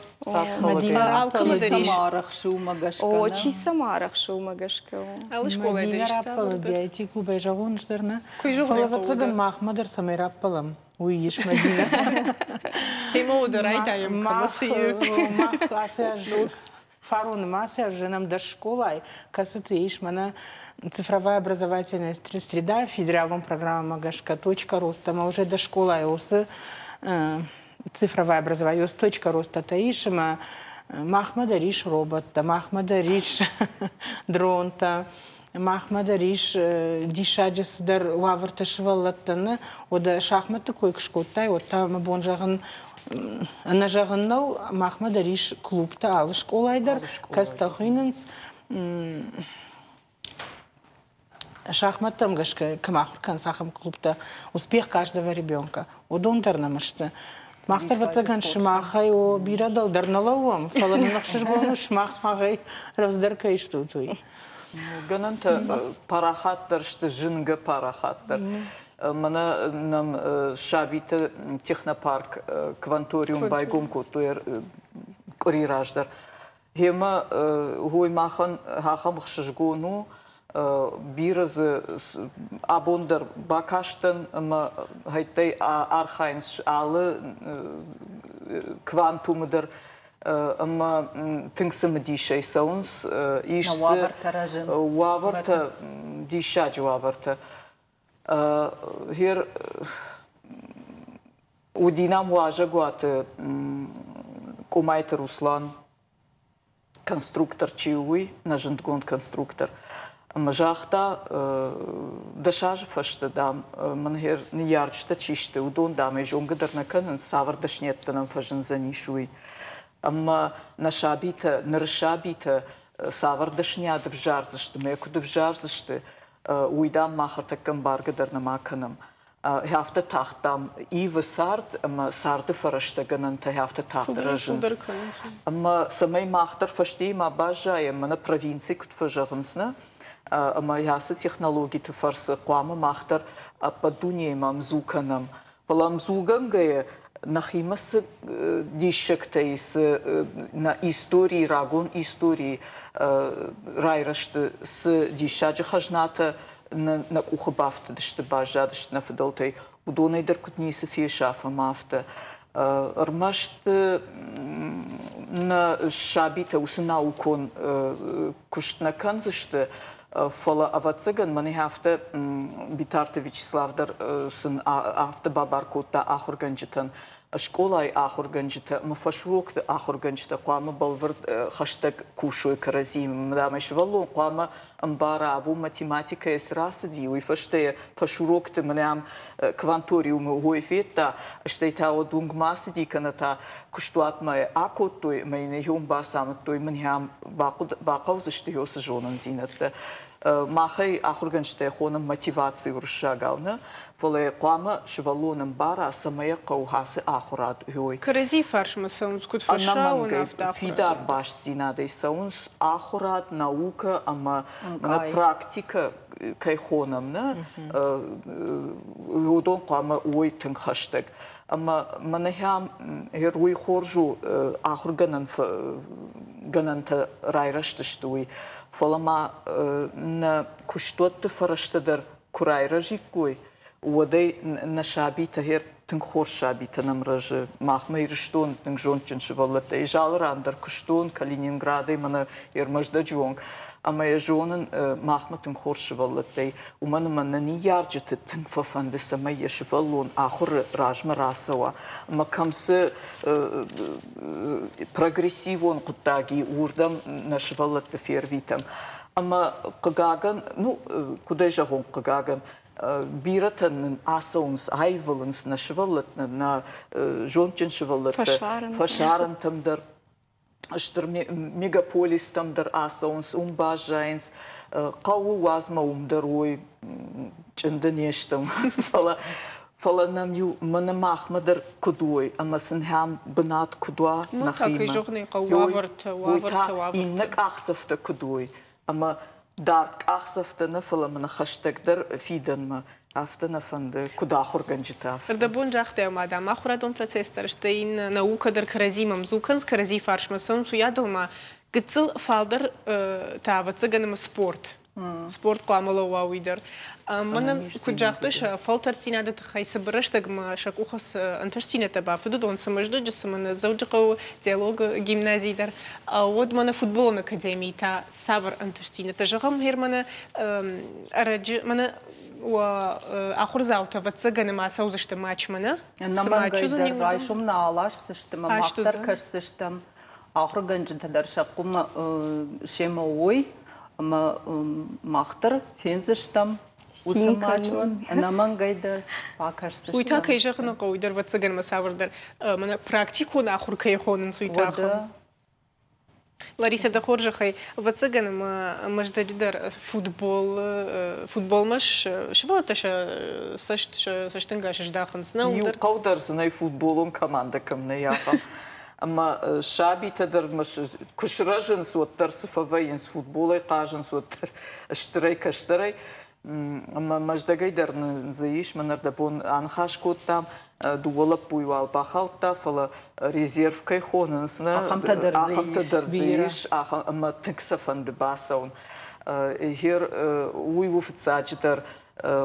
Мадинӕ раппӕлыди. Чи цӕмӕ арӕхсы, уымӕ гӕсгӕ. О, чи цӕмӕ арӕхсы, уымӕ гӕсгӕ. Алы скъолайы дӕр Мадинӕ раппӕлыди, IT клубӕй зӕгъон ӕз дӕр нӕ. Фӕлӕ, ӕвӕццӕгӕн, махмӕ дӕр цӕмӕй раппӕлӕм, уый ис Мадинӕ. Ӕмӕ уӕдӕ райдайӕм, кӕмӕ цы и. Мах ацы аз фароны ма ацы аз зынӕм дӕр скъолайы, кӕцыты ис мӕнӕ цифровая образовательная среда федералон программӕмӕ гӕсгӕ точка роста ӕмӕ уже дӕ скъолайы уыцы цифровая образование точка роста-тӕ ис ӕмӕ махмӕ дӕр ис роботтӕ, махмӕ дӕр ис дронтӕ, махмӕ дӕр ис диссаджы цыдӕр уавӕртӕ сывӕллӕттӕн. Уӕдӕ шахмӕтты кой куы скодтай, уӕд та мӕ бон зӕгъын ӕнӕ зӕгъын нӕу, махмӕ дӕр ис клубтӕ алы скъолайы дӕр, кӕцытӕ хуыйнынц шахмӕттӕм гӕсгӕ кӕм ахуыр кӕнынц, ахӕм клубтӕ «Успех каждого ребенка». Уыдон дӕр нӕм сты. Мах дӕр, ӕвӕццӕгӕн, сымахӕй о бирӕ дӕлдӕр нӕ лӕууӕм, фӕлӕ нын ӕхсызгон у, сымах махӕй рӕвдздӕр кӕй стут, уый. Гӕнӕнтӕ парахатдӕр сты, зынгӕ парахатдӕр. Мӕнӕ нӕм сабиты технопарк Кванториум байгом кодтой къуыри раздӕр. Гъемӕ уой махӕн ахӕм ӕхсызгон у, бирӕ дзы абон дӕр бакастӕн ӕмӕ хӕйттӕй архайынц алы квантумы дӕр ӕмӕ тынг цымыдисӕй цӕуынц. Ис уавӕртӕ рӕзынц. Уавӕртӕ, диссаджы уавӕртӕ. Гъер уыди нӕм уазӕгуаты Къомайты Руслан, конструктор чи у, уый, нӕ зындгонд конструктор. Ӕмӕ загъта, 10 азы фӕстӕ, дам, мын гъер ныййарджытӕ чи сты, уыдон, дам, ӕй зонгӕ дӕр нӕ кӕнынц, цавӕр дӕсниӕдтӕ нӕм фӕзындзӕнис, уый. Ӕмӕ нӕ сабитӕ, ныры сабитӕ цавӕр дӕсниад ӕвзардзысты, мӕ куыд ӕвзардзысты, уый, дам, мах ӕртӕккӕ ӕмбаргӕ дӕр нӕма кӕнӕм. Афтӕ тагъд, дам, ивы цард ӕмӕ царды фӕрӕзтӕ гӕнӕнтӕ афтӕ тагъд рӕзынц. Ӕмӕ цӕмӕй мах дӕр фӕстейы ма баззайӕм, мӕнӕ провинци куыд фӕзӕгъынц, нӕ, ӕмӕ ацы технологиты фӕрцы хъуамӕ мах дӕр ӕппӕт дунеимӕ ӕмдзу кӕнӕм. Фӕлӕ ӕмдзугӕнгӕйӕ нӕхимӕ цы диссӕгтӕ и, цы нӕ историйы, рагон историйы райрӕзты цы диссаджы хӕзнатӕ нӕ къухы бафтыдысты, баззадысты нӕ фыдӕлтӕй, уыдонӕй дӕр куыд ницы фесафӕм, афтӕ. Ӕрмӕст нӕ сабитӕ уыцы наукон куыст нӕ кӕндзысты, фӕлӕ, ӕвӕццӕгӕн, мӕнӕ афтӕ Битарты Вячеслав дӕр сын афтӕ бабар кодта ахуыргӕнджытӕн. Скъолайы ахуыргӕнджытӕ ӕмӕ фӕсурокты ахуыргӕнджытӕ хъуамӕ бӕлвырд хӕстӕг кусой кӕрӕдзиимӕ. Ӕмӕ сывӕллон хъуамӕ ӕмбара, абон математикӕйӕ цы рацыди, уый фӕстӕ йӕ фӕсурокты мӕнӕ ам кванториумы уой федта, стӕй та уӕд уынгмӕ ацыди кӕнӕ та куыстуатмӕ акодтой ӕмӕ йын йӕ уым бацамыдтой, мын ам бахъӕудзысты уыцы зонындзинӕдтӕ. Махӕй ахуыргӕнджытӕ хонӕм мотиваци уырыссагау, нӕ, фӕлӕ хъуамӕ сывӕллон ӕмбара, цӕмӕй хъӕуы ацы ахуырад уой. Кӕрӕдзи фарсмӕ цӕуынц, куыд фӕсауын, афтӕ фидар бастдзинадӕй цӕуынц ахуырад, наукӕ ӕмӕ нӕ практикӕ кӕй хонӕм, нӕ, уыдон хъуамӕ уой тынг хӕстӕг. Ӕмӕ мӕнӕ уый хорз у, ахуыргӕнӕн гӕнӕнтӕ райрӕзтысты уый. Фӕлӕ ма нӕ куыстуӕтты фӕрӕзтӕ дӕр куы райрӕзиккой, уӕд ӕй нӕ сабитӕ гъер тынг хорз сабитӕ нӕм рӕзы. Махмӕ Ирыстоны тынг зондджын сывӕллӕттӕ. Ӕз алы ран дӕр куыстон, Калининградӕй мӕнӕ Ермӕздӕджы онг. Ӕмӕ йӕ зонын, махмӕ тынг хорз сывӕллӕттӕй, уымӕн ӕмӕ нӕ ныййарджыты тынг фӕфӕнды, цӕмӕй йӕ сывӕллон ахуыры размӕ рацӕуа. Ӕмӕ кӕм цы прогрессивон хъуыддаг и, уырдӕм нӕ сывӕллӕтты фервитӕм. Ӕмӕ хъыгагӕн, ну, куыдӕй зӕгъон хъыгагӕн, бирӕтӕн нын ацӕуынц, аивылынц нӕ сывӕллӕттӕ, нӕ зондджын сывӕллӕттӕ фӕсарӕнтӕм дӕр, стыр мегаполистӕм дӕр ацӕуынц, уым баззайынц. Хъӕуы уадзмӕ уым дӕр уой, чъынды не стӕм, фӕлӕ фӕлӕ нӕм иу мӕнӕ махмӕ дӕр куыд уой ӕмӕ сын ахӕм бынат куыд уа нӕхимӕ. Уавӕртӕ, уавӕртӕ, уавӕртӕ. Иннӕ къахдзӕфтӕ куыд уой ӕмӕ дард къахдзӕфтӕ нӕ, фӕлӕ мӕнӕ хӕстӕгдӕр фидӕнмӕ афтӕ нӕ фӕнды, куыд ахуыргӕнджытӕ, афтӕ. Ӕрдӕбон загътай, ӕмӕ дам ахуырадон процесс дӕр, стӕй иннӕ наукӕ дӕр кӕрӕдзимӕ мдзу кӕнынц, кӕрӕдзи фарсмӕ цӕуынц, уыйадыл ма гыццыл фалдӕр та, ӕвӕццӕгӕн, ӕмӕ спорт. Спорт хъуамӕ лӕууа уый дӕр. Мӕнӕн куыд загътой, сӕ фӕлтӕрддзинады тыххӕй цыбыр рӕстӕгмӕ сӕ къухы цы ӕнтыстдзинӕдтӕ бафтыд, уыдон цы Мӕздӕджы, цы мӕнӕ Дзӕуджыхъӕуы диалогы гимназийы дӕр, уӕд мӕнӕ футболон академийы та цавӕр ӕнтыстдзинӕдтӕ? Зӕгъӕм, Германы ӕрӕджы мӕнӕ уӕ ахуырдзаутӕ, ӕвӕццӕгӕн, ӕмӕ ацӕудзысты матчмӕ, нӕ? Ӕнӕмӕнгӕй дӕр райсом нӕ аласдзысты ӕмӕ мах дӕр кӕсдзыстӕм. Ахуыргӕнджытӕ дӕр сӕ хъуымӕ семӕ уой ӕмӕ мах дӕр фендзыстӕм уыцы матчмӕ ӕнӕмӕнгӕй дӕр бакӕсдзыстӕм. Уый та, кӕй зӕгъын хъӕуы, уый дӕр ӕвӕццӕгӕн ӕмӕ цавӕрдӕр мӕнӕ практикон ахуыр кӕй хонынц, уый та ахӕм. Ларисӕ, дӕ хорзӕхӕй, ӕвӕццӕгӕн ӕмӕ Мӕздӕджы дӕр футбол, футболмӕ сывӕллӕттӕ сӕ цӕст, сӕ цӕстӕнгас здахынц, нӕ? Иу хъӕу дӕр дзы нӕй футболон командӕ кӕм нӕй, ахӕм. Ӕмӕ сабитӕ дӕр куы сырӕзынц, уӕддӕр цы фӕвӕййынц, футболӕй хъазынц, уӕддӕр стырӕй-кӕстӕрӕй. Ӕмӕ Мӕздӕгӕй дӕр нын дзы ис, мӕн ӕрдӕбон аныхас кодтам, дыууӕ лӕппуйы уал бахаудта, фӕлӕ резерв кӕй хонынц, нӕ, ахӕмтӕ дӕр дзы ис, ӕмӕ тынг сӕ фӕнды бацӕуын. Гъер уый у фыццаджыдӕр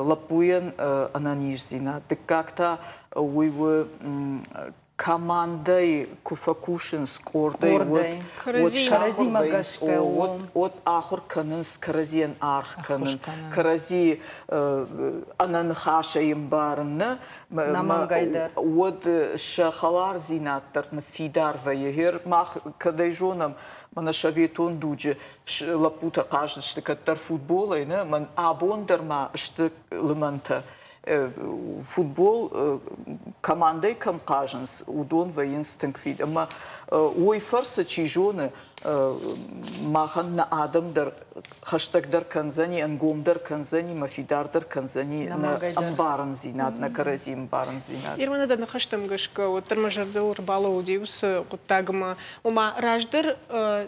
лӕппуйӕн ӕнӕниздзинад, дыккаг та уый у командӕйы куы фӕкусынц къордӕй, уӕд сахуыр вӕййынц, уӕд ахуыр кӕнынц кӕрӕдзийӕн аргъ кӕнын, кӕрӕдзийы ӕнӕныхасӕй ӕмбарын, нӕ? Уӕд сӕ хӕлардзинад дӕр ныффидар вӕййы. Гъер мах кӕдӕй зонӕм, мӕнӕ советон дуджы лӕппутӕ хъазыдысты кӕддӕр футболӕй, нӕ? Мӕн абон дӕр ма сты лымӕнтӕ. Футбол командӕй кӕм хъазынц, уыдон вӕййынц тынг фид. Ӕмӕ уый фӕрцы, чи зоны, махӕн нӕ адӕм дӕр хӕстӕгдӕр кӕндзӕни, ӕнгомдӕр кӕндзӕни ӕмӕ фидардӕр кӕндзӕни нӕ ӕмбарындзинад, нӕ кӕрӕдзи ӕмбарындзинад. Ирмӕ дӕ ныхӕстӕм гӕсгӕ, уӕддӕр мӕ зӕрдыл ӕрбалӕууыди уыцы хъуыддагмӕ. Ома, раздӕр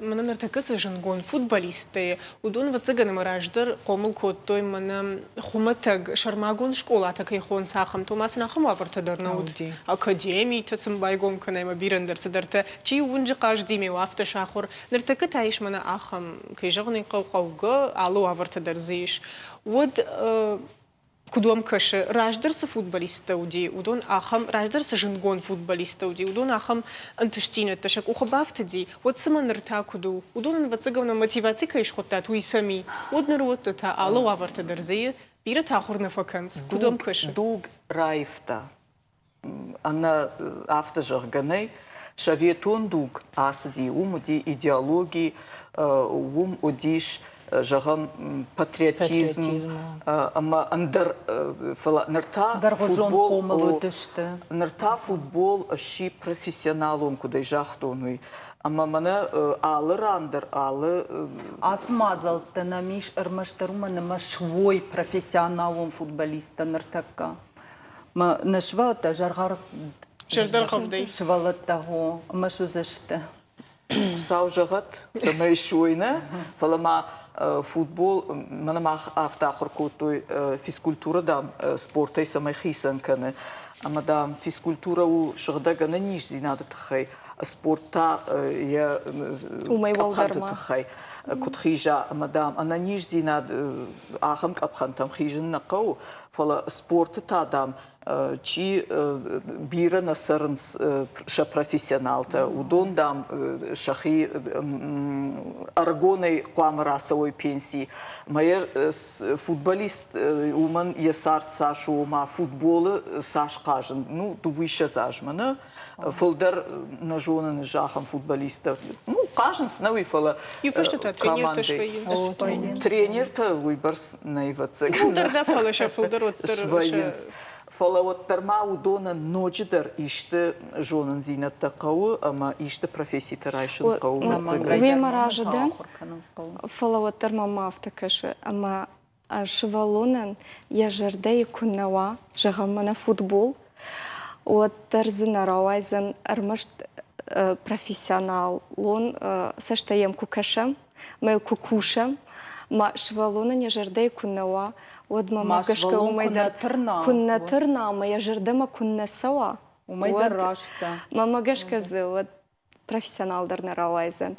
мӕнӕ ныртӕккӕ цы зындгонд футболисттӕ уыдон, ӕвӕццӕгӕн, ӕмӕ раздӕр хъомыл кодтой мӕнӕ хуымӕтӕг сӕрмагонд скъолатӕ кӕй хонынц, ахӕмтӕ. Ома сын ахӕм уавӕртӕ дӕр нӕ уыд. Академитӕ сын байгом кӕнӕ ӕмӕ бирӕ ӕндӕр цыдӕртӕ. Чи уынджы хъазтимӕ у, афтӕ сахуыр. Ныртӕккӕ та ис мӕнӕ ахӕм, кӕй зӕгъын ӕй хъӕуы, хъӕугӕ, алы уавӕртӕ дӕр дзы ис. Уӕд куыд уӕм кӕсы, раздӕр цы футболисттӕ уыди, уыдон ахӕм, раздӕр цы зындгонд футболисттӕ уыди, уыдон ахӕм ӕнтыстдзинӕдтӕ сӕ къухы бафтыди, уӕд цымӕ ныр та куыд у? Уыдонӕн, ӕвӕццӕгӕн, мотиваци кӕй схуыдтат, уый сӕм и. Уӕд ныр уӕдты та алы уавӕртӕ дӕр дзы и, бирӕтӕ ахуыр нӕ фӕкӕнынц. Куыд уӕм кӕсы? Дуг раивта. Ӕнӕ афтӕ зӕгъгӕ нӕй. Советон дуг ацыди, уым уыди идеологи, уым уыдис, зӕгъӕм, патриотизм ӕмӕ ӕндӕр, фӕлӕ ныр та футбол уыдысты. Ныр та футбол сси профессионалон, куыд ӕй загътон, уый. Ӕмӕ мӕнӕ алы ран дӕр, алы Ацы мадзӕлттӕ нӕм ис ӕрмӕстдӕр уымӕн, ӕмӕ суой профессионалон футболисттӕ ныртӕккӕ. Мӕ нӕ сывӕллӕттӕ зӕрдӕргъӕвдӕй. Сывӕллӕттӕ гъо, ӕмӕ суыдзысты. Хуыцау зӕгъӕд, цӕмӕй суой нӕ, фӕлӕ ма футбол, мӕнӕ мах афтӕ ахуыр кодтой, физкультурӕ, дам, спортӕй цӕмӕй хицӕн кӕны. Ӕмӕ, дам, физкультурӕ у сыгъдӕг ӕнӕниздзинады тыххӕй, спорт та йӕ къӕпхӕнты тыххӕй куыд хиза. Ӕмӕ, дам, ӕнӕниздзинад ахӕм къӕпхӕнтӕм хизын нӕ хъӕуы, фӕлӕ спорты та, дам, чи бирӕ нӕ цӕрынц сӕ профессионалтӕ, уыдон, дам, сӕхи ӕрыгонӕй хъуамӕ рацӕуой пенсийы. Мӕ футболист уымӕн йӕ цард цас у, ома футболы цас хъазын, ну, дыууиссӕдз азмӕ нӕ, фылдӕр нӕ зонын ӕз ахӕм футболисттӕ. Ну, хъазынц нӕ уый, фӕлӕ Иу фӕстӕ та тренертӕ свӕййынц. Тренертӕ уыйбӕрц нӕ ӕвӕццӕгӕн. Фылдӕр дӕ, фӕлӕ сӕ фылдӕр уӕддӕр свӕййынц. Фӕлӕ уӕддӕр ма уыдонӕн ноджыдӕр исты зонындзинӕдтӕ хъӕуы ӕмӕ исты професситӕ райсын хъӕуы. Уемӕ разы дӕн, фӕлӕ уӕддӕр мӕм афтӕ кӕсы, ӕмӕ сывӕллонӕн йӕ зӕрдӕйы куы нӕ уа, зӕгъӕм, мӕнӕ футбол, уӕддӕр дзы нӕ рауайдзӕн ӕрмӕст профессионалон цӕстӕй йӕм куы кӕсӕм, мӕ йыл куы кусӕм, ма сывӕллонӕн йӕ зӕрдӕйы куы нӕ уа, уӕд мӕм гӕсгӕ уымӕй дӕр куы нӕ тырна ӕмӕ йӕ зӕрдӕмӕ куы нӕ цӕуа, уымӕй дӕр раст дӕ. Мӕнмӕ гӕсгӕ дзы уӕд профессионал дӕр нӕ рауайдзӕн.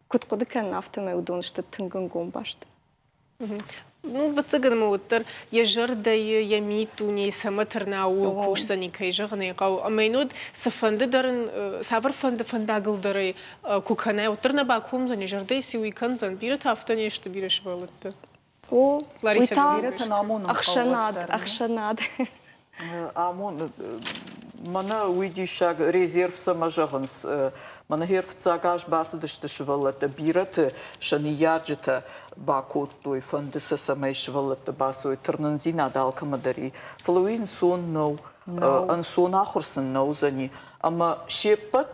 Куыд хъуыды кӕнын, афтӕмӕй уыдон сты тынг ӕнгом баст. Ну, ӕвӕццӕгӕн ӕмӕ уӕддӕр йӕ зӕрдӕйы, йӕ миддунейы цӕмӕ тырна, ууыл кусдзӕни, кӕй зӕгъын ӕй хъӕуы. Ӕмӕ йын уӕд цыфӕнды дӕр ын, цавӕрфӕнды фӕндагыл дӕр ӕй куы кӕна, уӕддӕр нӕ бакомдзӕн, йӕ зӕрдӕйы цы уый кӕндзӕн. Бирӕтӕ афтӕ не сты, бирӕ сывӕллӕттӕ. О, уый та ӕхсӕнад, ӕхсӕнад. Амон, мӕнӕ уый диссаг резерв цӕмӕ зӕгъынц. Мӕнӕ хер фыццаг аз бацыдысты сывӕллӕттӕ, бирӕты сӕ ныййарджытӕ бакодтой, фӕнды сӕ, цӕмӕй сывӕллӕттӕ бацой, тырнындзинад алкӕмӕ дӕр и. Фӕлӕ уый ӕнцон нӕу, ӕнцон ахуыр сын нӕ уыдзӕни. Ӕмӕ се ппӕт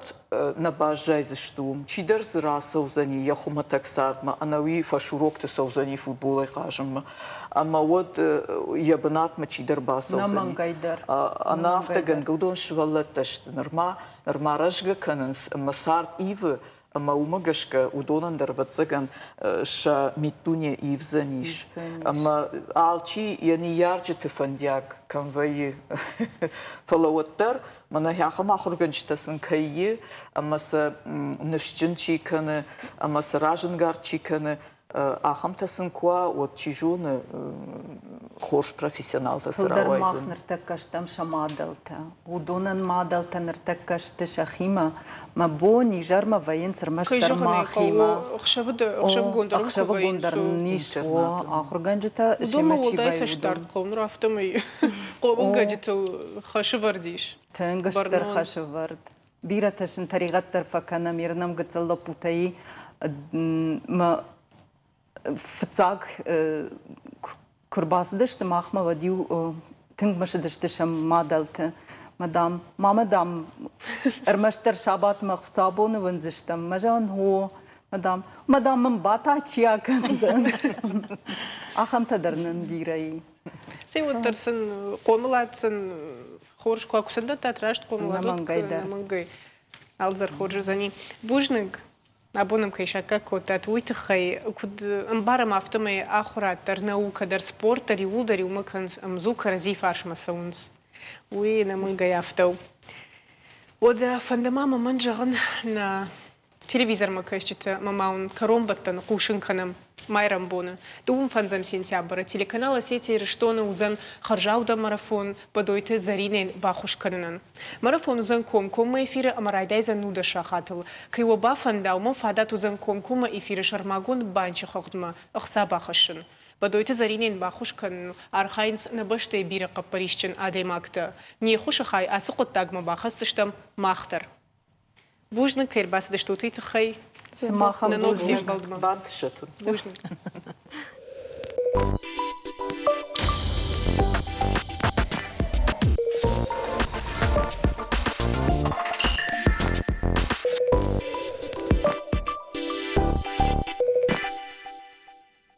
нӕ баззайдзысты уым. Чидӕр дзы рацӕудзӕни йӕ хуымӕтӕг цардмӕ, ӕнӕуи фӕсурокты цӕудзӕни футболӕй хъазынмӕ. Ӕмӕ уӕд йӕ бынатмӕ чидӕр бацӕудзӕни. Нӕмӕнгӕй дӕр. Ӕнӕ афтӕгӕнгӕ уыдон сывӕллӕттӕ сты нырма, нырма рӕзгӕ кӕнынц ӕмӕ цард ивы, ӕмӕ уымӕ гӕсгӕ уыдонӕн дӕр, ӕвӕццӕгӕн, сӕ миддуне ивдзӕнис. Ӕмӕ алчи йӕ ныййарджыты фӕндиаг кӕм вӕййы, фӕлӕ уӕддӕр мӕнӕ ахӕм ахуыргӕнджытӕ сын кӕй и, ӕмӕ сӕ ныфсджын чи кӕны, ӕмӕ сӕ разӕнгард чи кӕны, ахӕмтӕ сын куы уа, уӕд чи зоны, хорз профессионалтӕ цы Фылдӕр мах рауайдзӕн. ныртӕккӕ стӕм сӕ мадӕлтӕ. Уыдонӕн мадӕлтӕ ныртӕккӕ сты сӕхимӕ. Мӕ бон изӕрмӕ вӕййынц Кӕй ӕрмӕстдӕр зӕгъын ӕй хъӕуы, махимӕ. ӕхсӕвыгон дӕр куы Ӕхсӕвыгон дӕр вӕййынц. ис, о, ахуыргӕнджытӕ Уыдонмӕ семӕ чи уӕлдай вӕййы, цӕстдард уыдон. хъӕуы, ныр афтӕмӕй хъомылгӕнджытыл хӕсывӕрд ис. Тынг стыр хӕсывӕрд. Бирӕтӕ сын тӕригъӕд дӕр фӕкӕнӕм, ирнӕм гыццыл лӕппутӕй мӕ фыццаг куы рбацыдысты махмӕ, уӕд-иу тынг мысыдысты сӕ мадӕлты. Мадам, мамӕ, дам, ӕрмӕстдӕр сабатмӕ хуыцаубоны уындзыстӕм. Мӕ зӕгъын, о, мадам, мадам мын бата чи акӕндзӕн. Ахӕмтӕ дӕр нын бирӕ и. Цӕй уӕддӕр сын хъомылад сын хорз куы сын дӕттат раст хъомылад, ӕнӕмӕнгӕй алзӕр хорз уыдзӕни. Бузныг, абон ӕм кӕй саккаг кодтат, уый тыххӕй. Куыд ӕмбарӕм, афтӕмӕй ахуырад дӕр, наукӕ дӕр, спорт дӕр иууылдӕр иумӕ кӕнынц ӕмдзу, кӕрӕдзи фарсмӕ цӕуынц. Уый ӕнӕмӕнгӕй афтӕ у. Уӕдӕ фӕнды ма мӕ мӕн зӕгъын, нӕ Телевизормӕ кӕсджытӕ ӕмӕ ма уын кӕронбӕттӕны хъусын кӕнӕм майрӕмбоны. Дыууын фӕндзӕм сентябры телеканал Осетия Ирыстоны уыдзӕн хӕрзаудӕн марафон Бӕдойты Зӕринӕйӕн баххуыс кӕнынӕн. Марафон уыдзӕн комкоммӕ эфиры ӕмӕ райдайдзӕн 19 сахатыл. Кӕй уӕ бафӕнда, уымӕн фадат уыдзӕн комкоммӕ эфиры сӕрмагонд банчы хыгъдмӕ ӕхца бахӕссын. Бӕдойты Зӕринӕйӕн баххуыс кӕныныл архайынц нӕ бӕстӕйы бирӕ хъӕппӕрисджын адӕймӕгтӕ. Не ххуысы хай ацы хъуыддагмӕ бахӕсдзыстӕм мах дӕр. Бузныг, кӕй ӕрбацыдыстут, уый тыххӕй. Сымахӕн Нӕ ног бузныг. фембӕлдмӕ. Бантысӕт уын. Бузныг.